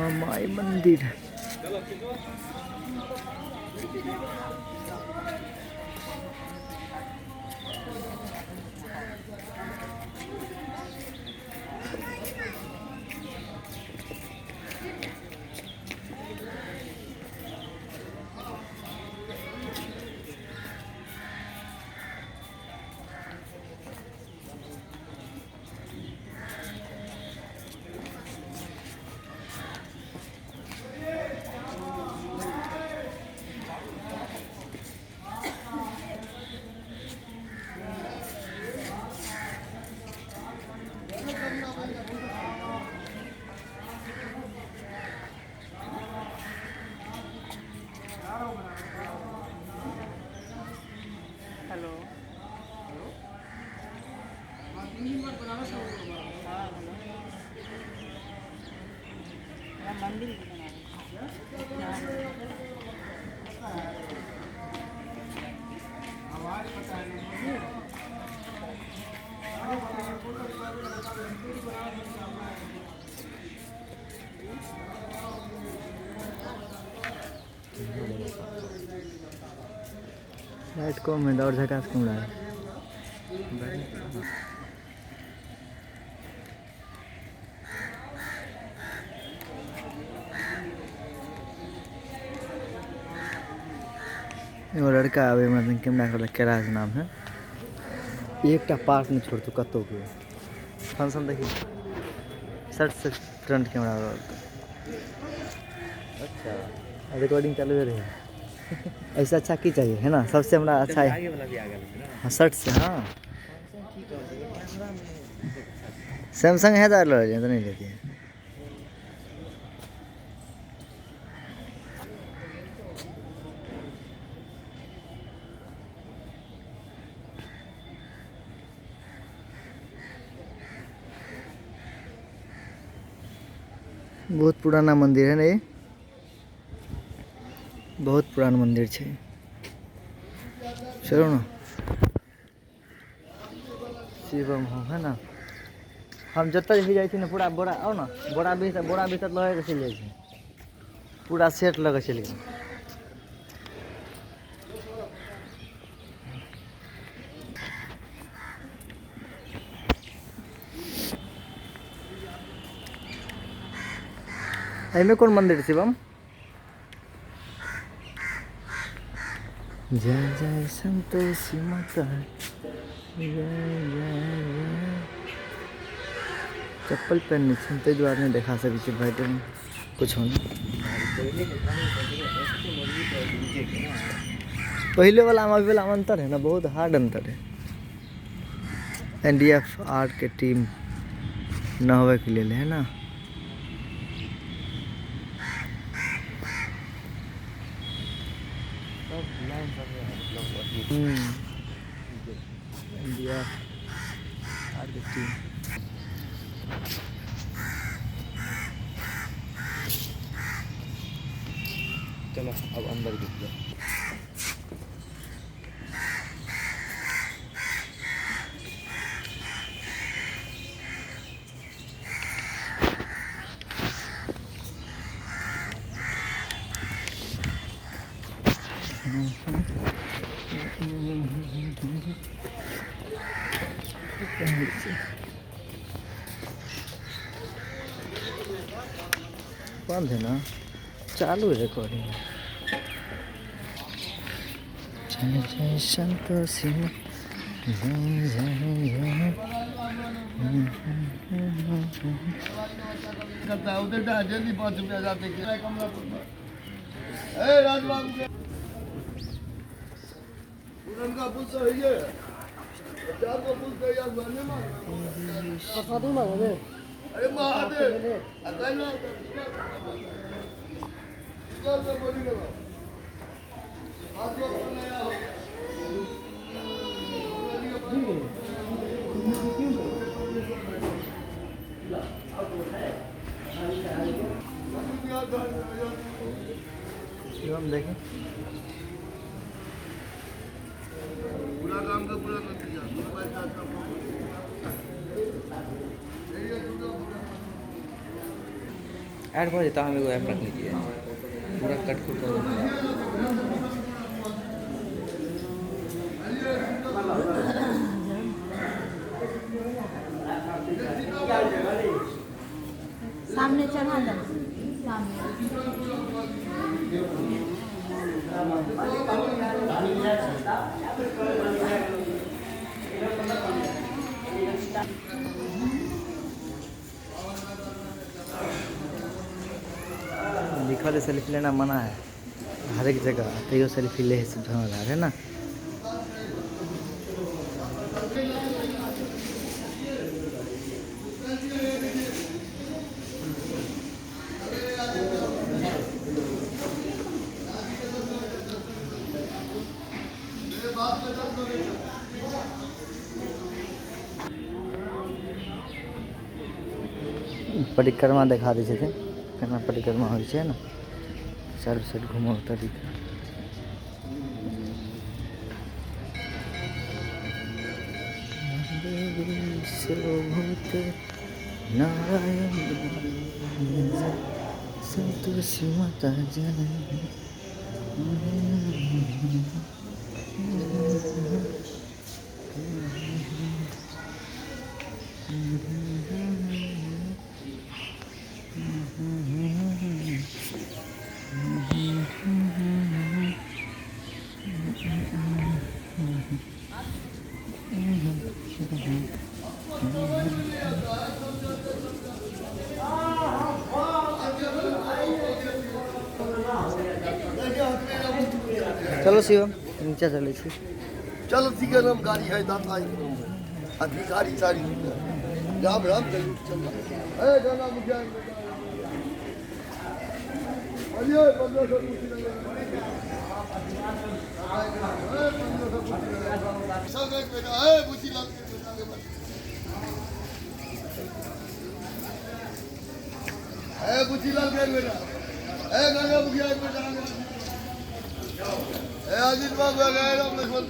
श्यामा माई मंदिर। हेलो हाँ मंदिर लाइट कम है और झकास क्यों रहा है। एगो लड़का आबे मतलब कैमरा कर कैलाश नाम है। एकटा पार्ट नहीं छोड़तौ कतौ के फंक्शन देखी शर्ट से फ्रंट कैमरा रहल। अच्छा रिकॉर्डिंग चालू रहे। ऐसा अच्छा की चाहिए है ना, सबसे हमारा अच्छा है। आगे वाला भी आ गया ना। हाँ शर्ट से। हाँ सैमसंग है तो ले तो नहीं लेती है। बहुत पुराना मंदिर है ना ये, बहुत पुराना मंदिर है। चलो ना शिवम हो है ना। हम जतऽ भी जाइ छी ने पूरा बोरा आओ ना, बोरा बिस्तर बोरा बिस्तर लऽ के चलि जाइ छी, पूरा सेट लऽ के चलि गेल। एहिमे कोन मंदिर शिवम? जय जय संतोषी माता जय जय जय। चप्पल पहनने छी ताहि दुआरे नहीं देखा सकै छी भाई कुछ नहीं। पहले वाला में अभी वाला में अंतर है ना, बहुत हार्ड अंतर है। NDFR के टीम न होवे के लिए है ना। NDFR के टीम। चलो अब अंदर घुस जाओ। बंद है ना, चालू है रिकॉर्डिंग। जय जय संतोषी जय जय जय। करता है उधर जल्दी 5 रुपया जाते कमला ए राजबाबू के पुरनका पुल तो है चार को पुल तैयार बनने में प्रसादी मांगो। अरे महादेव अकेला चल से बोली लो आज को नया हो शिवम देखें पूरा काम का पूरा नतीजा। ऐड भऽ जेतै, हम एगो ऐप रखने छियै, पूरा कट कुट कऽ। सामने चढ़ा दे सामने। लिखल है सेल्फी लेना मना है हर एक जगह, तैयो सेल्फी ले है है ना। परिक्रमा देखा दै छथिन केना परिक्रमा होइ छै ने, चारू साइड घूमल तरीका। नारायण संतोषी माता जननी। चलो शिवम नीचा चलै छी। चलो ठीक है, हम गाड़ी है दाता अधिकारी सारी राम राम चल चल। ए गाना मुखिया बोलिए 1500 कुछ नहीं, 1500 कुछ नहीं सब एक बेटा ए बुची लाल के बेटा के बस ए बुची लाल के बेटा ए गाना मुखिया बेटा ए अजीत बाबू गए राम लक्ष्मण।